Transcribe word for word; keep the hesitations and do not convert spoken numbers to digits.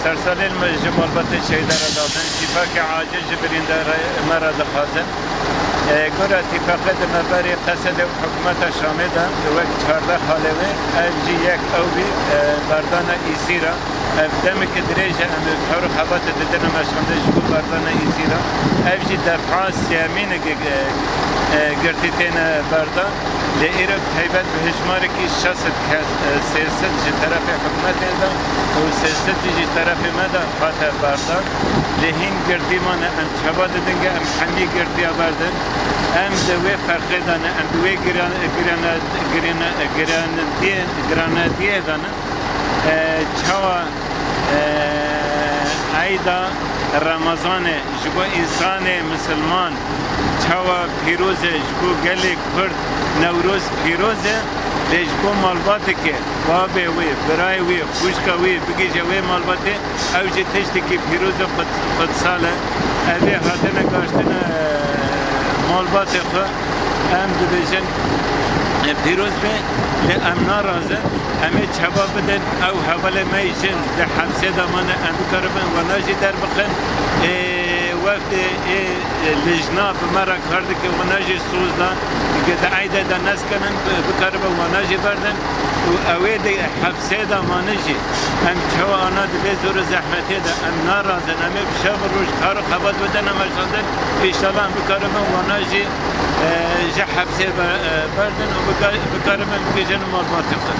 Sersalê me ji malbatê Şeyda re dixwazin, tîfaqê acil ji birîndara me re dixwazin. E, gora tîfaqê di navberê Qesedê û hikûmeta Şamê de wek çardeh xalê wê, ev jî yek ew bî, e, berdana Îsî re. Ev demeke dirêj e, em ê kar û xebatê didin meşandin ji bo berdana Îsî re. Ev jî defa sêyemîn e, e, girtî têne berdan. Lê îro bi taybet bi hejmarekî şeş sed kes, e, sê sed ji terefê hikûmetê de û sê sed jî ji terefê me de hate berdan. Lê hîn girtî mane, em çawa didin ke em hemî girtiya berdin. Em di wê ferqê de ne, em di wê giran-, girana-, girana-, giranediyê, giranediyê de ne. E, çawa, e, eyda Remezanê ji bo însanê misilman çawa pîroz e, ji bo gelê Kurd Newroz pîroz e, lê ji bo malbateke, babê wê, birayê wê, xwişka wê bigihîje wê malbatê, ew jî tiştekî pîroz û qud-, qudsal e. Ev ê hatine gaştine malbatê xwe. Em dibêjin, e, pîroz be, lê em narazin. Em ê çaba bidin, ew hevalê me jin di hepsê de mane, em bikaribin wana jî derbixin. Ê, wextê ê, ê, lijna bi me re kar dike, wana jî soz da, ke di eydê de neskenin, bi-, bikaribin wana jî berdin. Û ew ê di hepsê de mane jî, em çawa ana di vê zor û zehmetê de, em narazin, em ê bi şev û roj kar û xebat bidin meşandin. Înşallah em bikaribin wana jî, e, ji hepsê be-, e, berdin û bika-, bikaribin bigihîjin malbatê xwe.